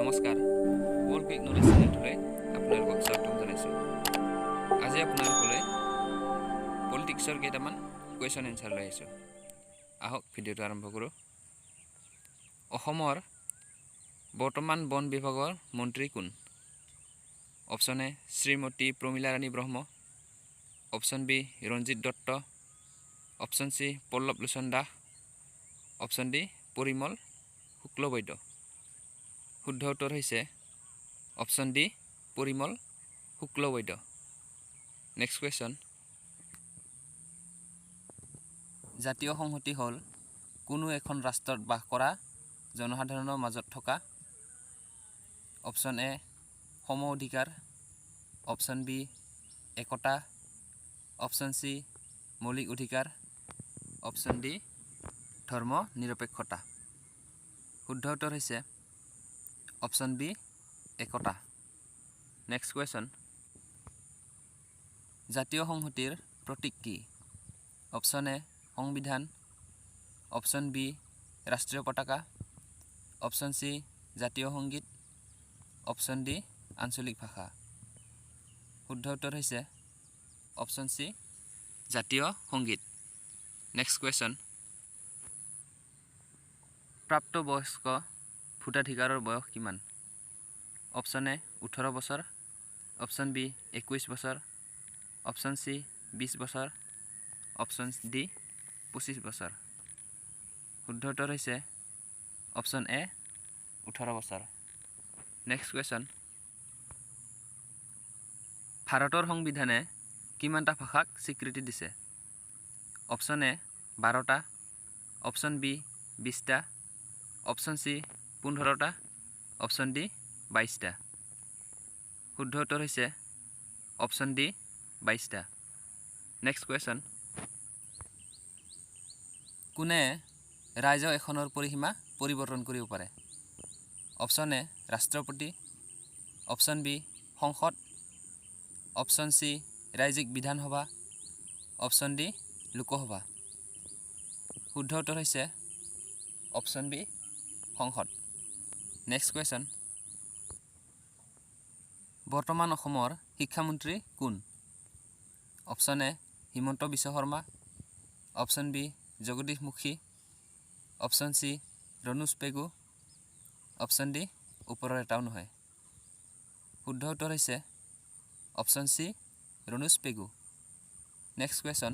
নমস্কাৰ, world quick knowledge চেনেলটোলৈ আপোনালোকক স্বাগতম জনাইছোঁ। আজি আপোনালোকলৈ পলিটিক্সৰ কেইটামান কুৱেশ্যন এনচাৰ লৈ আহিছোঁ। আহক ভিডিঅ'টো আৰম্ভ কৰোঁ। অসমৰ বৰ্তমান বন বিভাগৰ মন্ত্ৰী কোন? Option A Shrimati Pramila Rani Brahma, option B Ranjit Dutta, option C Pallab Lochan Das, option D Parimal Suklabaidya. শুদ্ধ উত্তৰ হৈছে option D Parimal Suklabaidya. Next question, জাতীয় সংহতি হ'ল কোনো এখন ৰাষ্ট্ৰত বাস কৰা জনসাধাৰণৰ মাজত থকা? অপশ্যন এ সম অধিকাৰ, অপশ্যন বি একতা, অপশ্যন চি মৌলিক অধিকাৰ, অপশ্যন ডি ধৰ্ম নিৰপেক্ষতা। শুদ্ধ উত্তৰ হৈছে অপশ্যন বি একতা। নেক্সট কুৱেশ্যন, জাতীয় সংহতিৰ প্ৰতীক কি? অপশ্যন এ সংবিধান, অপশ্যন বি ৰাষ্ট্ৰীয় পতাকা, অপশ্যন চি জাতীয় সংগীত, অপশ্যন ডি আঞ্চলিক ভাষা। শুদ্ধ উত্তৰ হৈছে অপশ্যন চি জাতীয় সংগীত। নেক্সট কুৱেশ্যন, প্ৰাপ্তবয়স্ক ভোটাধিকাৰৰ বয়স কিমান? অপশ্যন এ 18 বছৰ, অপশ্যন বি 21 বছৰ, অপশ্যন চি 20 বছৰ, অপশ্যন ডি 25 বছৰ। শুদ্ধ উত্তৰ হৈছে অপশ্যন এ 18 বছৰ। নেক্সট কুৱেশ্যন, ভাৰতৰ সংবিধানে কিমানটা ভাষাক স্বীকৃতি দিছে? অপশ্যন এ 12টা, অপশ্যন বি 20টা, অপশ্যন চি 15টা, অপশ্যন ডি 22টা। শুদ্ধ উত্তৰ হৈছে অপশ্যন ডি 22টা। নেক্সট কুৱেশ্যন, কোনে ৰাজ্য এখনৰ পৰিসীমা পৰিৱৰ্তন কৰিব পাৰে? অপশ্যন এ ৰাষ্ট্ৰপতি, অপশ্যন বি সংসদ, অপশ্যন চি ৰাজ্যিক বিধানসভা, অপশ্যন ডি লোকসভা। শুদ্ধ উত্তৰ হৈছে অপশ্যন বি সংসদ। নেক্সট কুৱেশ্যন, বৰ্তমান অসমৰ শিক্ষামন্ত্ৰী কোন? Option A Himanta Biswa Sarma, option B Jagdish Mukhi, option C Ranoj Pegu, option D ওপৰৰ এটাও নহয়। শুদ্ধ উত্তৰ হৈছে option C Ranoj Pegu. Next question,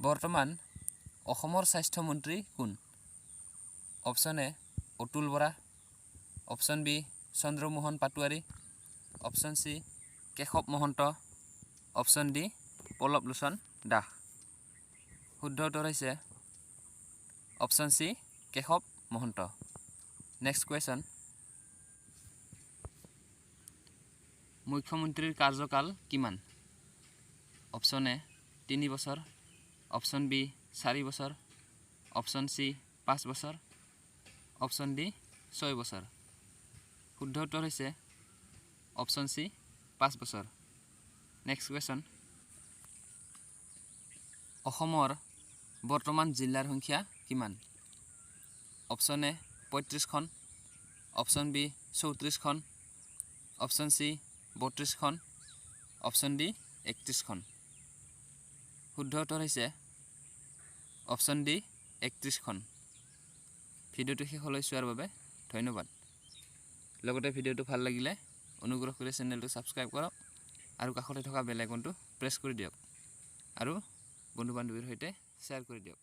বৰ্তমান অসমৰ স্বাস্থ্যমন্ত্ৰী কোন? Option A Atul Bora, option B Chandramohan Patowary, option C Keshab Mahanta, option D Pallab Lochan Das. শুদ্ধ উত্তৰ হৈছে option C Keshab Mahanta. Next question, মুখ্যমন্ত্ৰীৰ কাৰ্যকাল কিমান? অপশ্যন এ 3 বছৰ, অপশ্যন বি 4 বছৰ, অপশ্যন চি 5 বছৰ, অপশ্যন ডি 6 বছৰ। শুদ্ধ উত্তৰ হৈছে অপশ্যন চি 5 বছৰ। নেক্সট কুৱেশ্যন, অসমৰ বৰ্তমান জিলাৰ সংখ্যা কিমান? অপশ্যন এ 35খন, অপশ্যন বি 34খন, অপশ্যন চি 32খন, অপশ্যন ডি 31খন। শুদ্ধ উত্তৰ হৈছে অপশ্যন ডি 31খন। ভিডিঅ'টো শেষলৈ চোৱাৰ বাবে ধন্যবাদ। লগতে ভিডিঅ'টো ভাল লাগিলে অনুগ্ৰহ কৰি চেনেলটো ছাবস্ক্ৰাইব কৰক আৰু কাষতে থকা বেল আইকনটো প্ৰেছ কৰি দিয়ক আৰু বন্ধু বান্ধৱীৰ সৈতে শ্বেয়াৰ কৰি দিয়ক।